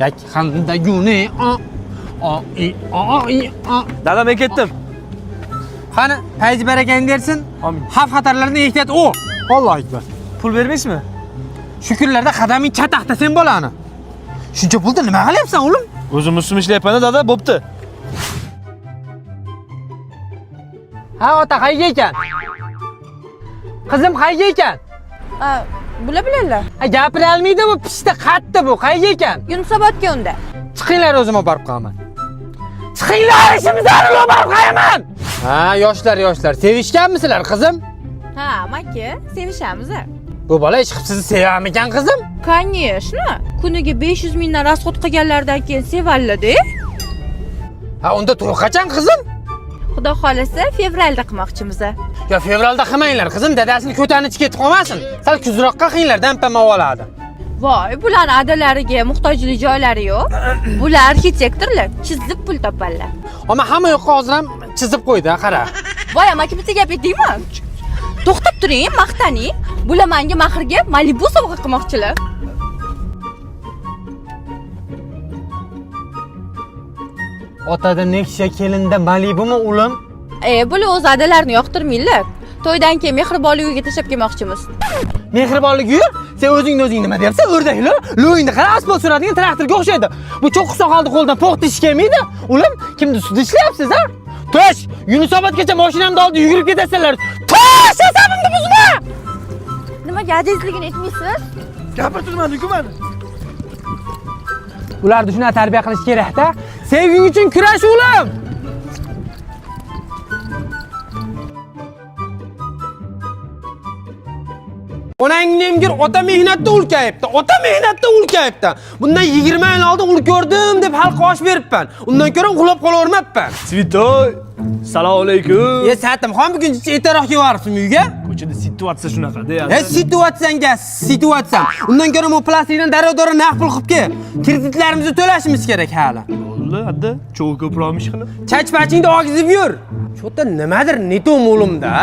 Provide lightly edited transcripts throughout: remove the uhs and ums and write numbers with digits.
Yakhanda guni o o i o i o. Dada, men ketdim. Qani, fayz barakangni bersin. Amin. Xavf xatarlardan ehtiyot o. Allohu akbar. Pul bermaysizmi? Shu kunlarda qadaming chataqda sen bolani. Shuncha pulda nima qilyapsan, o'g'lim? O'zim ustim ishlayapman dada, bo'pti. Ha, ota qayerga ekan? Qizim qayerga ekan? Ha, bular biladilar. Ha, gapira olmaydi bu, pishdi, qatdi bu. Qayerga ekan? Yunusobodga unda. Chiqinglar, o'zim olib borib qo'yaman. Chiqinglar, ishimiz zarur, olib borib qo'yaman. Ha, yoshlar, yoshlar, sevishganmisizlar, qizim? Ha, amaki, sevishamiz. Bu bola ish qilib sizni sevamikan, qizim? Конечно. Kuniga 500 mingdan rasxod qilganlaridan keyin sevadi-da. Ha, unda to'y qachon, qizim? Xudo xolasa, fevralda qilmoqchimiz. Yo, fevralda qilmanglar, qizim, dadasini ko'tani ichi ketib qolmasin. Sal kuzroqqa qilinglar, dampa oladi. Voy, bularni adalariga muhtojlik joylari yo'q. Bular arxitektorlar, chizib pul topadilar. Ammo hamma yoqqa hozir ham chizib qo'ydi, ha, qara. Voy, amaki, bitta gap aytaymi? To'xtab turing, maqtaning. Bular menga mahrga Malibu sovg'a qilmoqchilar. Otada Nexia, kelinda Malibumi, o'g'lim? E, bular o'z adalarini yoqtirmaydilar. To'ydan keyin mehribonlik uyiga tashlab kelmoqchimiz. Mehribonlik uyi? Sen o'zingni o'zing nima deyapsan? O'rdaklar, lo'yingni qara, asfalt suradigan traktorga o'xshaydi. Bu cho'qqi soqolni qo'ldan po'xta ish kelmaydi. O'g'lim, kimni ustida ishlayapsiz, ha? Tosh, Yunusobodgacha mashinamni oldi yugurib ketasanlar. Tosh, asabimni buzma! Nimaga adizligini aytmaysiz? Gapirtirmadi-ku mani. Ularni shunaqa tarbiya qilish kerak-da. Sevging uchun kurash, o'g'lim. Onangni emgir, ota mehnatda ulkayibdi. Ota mehnatda ulkayibdi. Bundan 20 yil oldin ul ko'rdim deb xalqqa osh beribman. Undan ko'ra uxlab qolavermabman. Svitoy. Assalomu alaykum. E, Satimxon, bugun ertaroq kelib uyga? Ko'chada situatsiya shunaqa-da. E, situatsiyanga, situatsiya. Undan ko'ra bu plastikdan darrov-darrov naqd pul qilib kel. Kreditlarimizni to'lashimiz kerak hali. Bo'ldi, adda. Cho'g'i ko'proq ish qilib. Chach-pachingni og'izib yur. Cho'ta nimadir netom o'limda.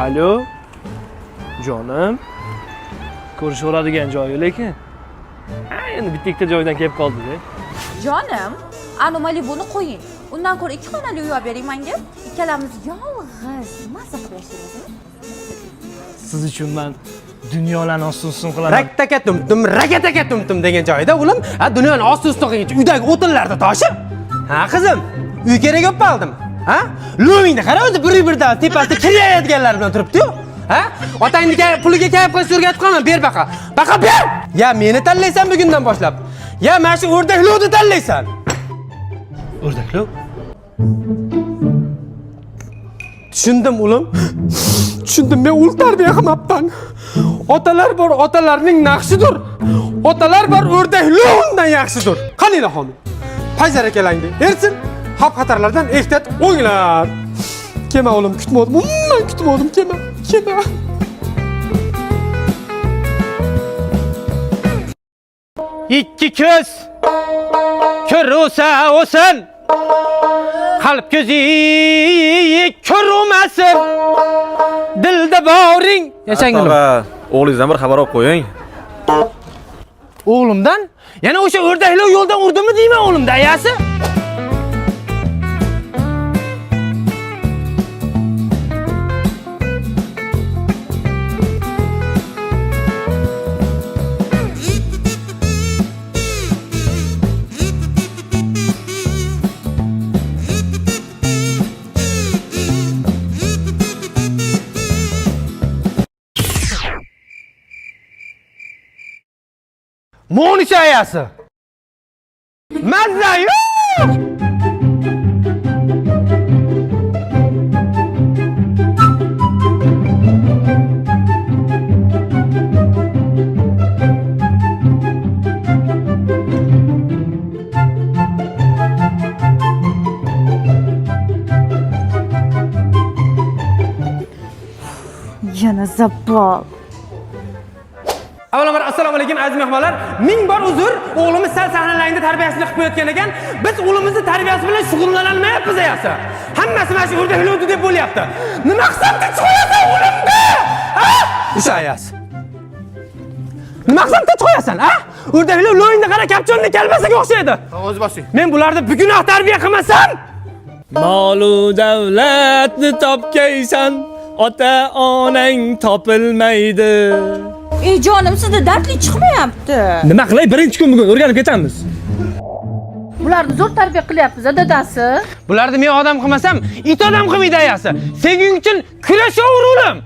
Alo. Jonim. Ko'rishaveradigan joyi lekin. Ha, endi bitta ikkita joydan kelib qoldi-da. Jonim, anu Malibuni qo'ying. Undan ko'ra ikki xonali uy olib bering menga. Ikkalamiz yolg'iz maza qilib yashaymiz. Siz uchun men dunyolarni ostin ustun qilaman. Raktaka tum-tum, rakataka tum-tum degan joyida o'g'lim, ha, dunyoni osti ustun qilguncha uydagi o'tinlarda toshib. Ha, qizim, uy kerak bo'lib qoldim. Ha? Lo'mingni qara, o'zi bir birdan tepasida kirayotganlar bilan turibdi-yu. Ha? Otangni puliga kayf qilishni o'rgatib qolaman, ber baqa. Baqa ber! Ya meni tanlaysan bugundan boshlab, ya mana shu o'rdak lo'ni tanlaysan. O'rdaklo. Tushundim, o'g'lim. Tushundim, men ul tarbiya qilmabman. Otalar bor, otalarning naqshidir. Otalar bor, o'rdak lo'ndan yaxshidir. Qani ilohim? Payzarakalangni ersin, xavf xatarlardan ehtiyot o'nglar. Kelma o'g'lim, kutmadim. Umuman kutmadim, kelma, kelma. Ikki ko'z ko'rsa o'sin. Qalb ko'zi ko'rmasin. Dilda boring. Yashang o'g'lim. Tog'a, o'g'lingizdan bir xabar olib qo'ying. O'g'limdan? Yana o'sha o'rdaklar yo'ldan urdimi deyman o'g'limda, ayasi? Monisa ayasi. Mazza yo'q. Yana zapol. Avvalambor assalomu alaykum aziz mehmonlar. Ming bor uzr, o'g'limiz sal sahnalarning tarbiyasini qilib qo'yayotgan ekan. Biz o'g'limizni tarbiyasi bilan shug'ullanolmayapmiz ayasi. Hammasi mana shu o'rdak lo'di deb bo'lyapti. Nima qilsam tinch qo'yasan o'g'limni? Ha? O'sha ayasi. Nima qilsam tinch qo'yasan, a? O'rdaklar lo'ngni qara, kapchonni kalbasaga o'xshaydi. O'zi bosing. Men bularni bugunoq tarbiya qilmasam, Molu davlatni topgaysan, ota onang topilmaydi. Ey jonim, sizda dardli chiqmayapti. Nima qilay, birinchi kun bugun o'rganib ketamiz. Bularni zo'r tarbiya qilyapmiz, a dadasi. Bularni men odam qilmasam, it odam qilmaydi ayasi. Sening uchun kurashaver o'g'lim.